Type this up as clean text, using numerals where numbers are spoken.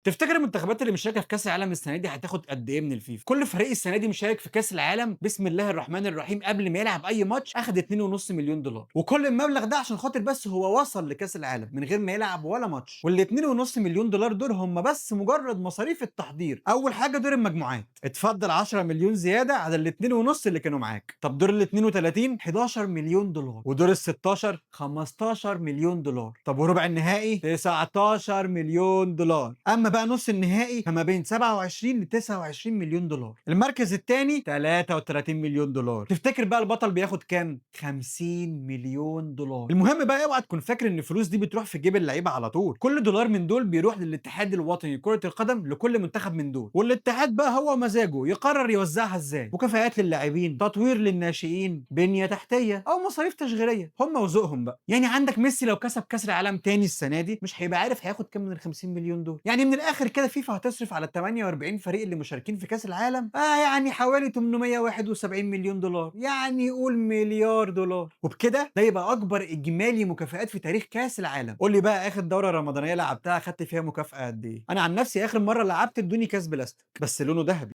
تفتكر المنتخبات اللي مشاركة في كاس العالم السنة دي هتاخد قد ايه من الفيفا؟ كل فريق السنة دي مشارك في كاس العالم بسم الله الرحمن الرحيم قبل ما يلعب اي ماتش اخد 2.5 مليون دولار، وكل المبلغ ده عشان خاطر بس هو وصل لكاس العالم من غير ما يلعب ولا ماتش. وال 2.5 مليون دولار دول هم بس مجرد مصاريف التحضير. اول حاجة دور المجموعات، اتفضل 10 مليون زيادة على ال 2.5 اللي كانوا معاك. طب دور ال 32 11 مليون دولار، ودور ال 16 15 مليون دولار، طب وربع النهائي 19 مليون دولار. اما بقى نص النهائي فما بين 27 ل 29 مليون دولار، المركز الثاني 33 مليون دولار. تفتكر بقى البطل بياخد كام؟ 50 مليون دولار. المهم بقى اوعى تكون فاكر ان الفلوس دي بتروح في جيب اللعيبة على طول، كل دولار من دول بيروح للاتحاد الوطني لكرة القدم لكل منتخب من دول، والاتحاد بقى هو مزاجه يقرر يوزعها ازاي، مكافآت للاعبين، تطوير للناشئين، بنيه تحتيه، او مصاريف تشغيلية، هم وذوقهم بقى. يعني عندك ميسي لو كسب كاس العالم تاني السنة دي مش هيبقى عارف هياخد كام من ال 50 مليون دول. يعني من الاخر كده فيفا هتصرف على ال 48 فريق اللي مشاركين في كاس العالم يعني حوالي 871 مليون دولار، يعني قول مليار دولار. وبكده ده يبقى اكبر اجمالي مكافآت في تاريخ كاس العالم. قول لي بقى اخر دوره رمضانيه لعبتها خدت فيها مكافأة قد ايه؟ انا عن نفسي اخر مرة لعبت ادوني كاس بلاستيك بس لونه ذهبي.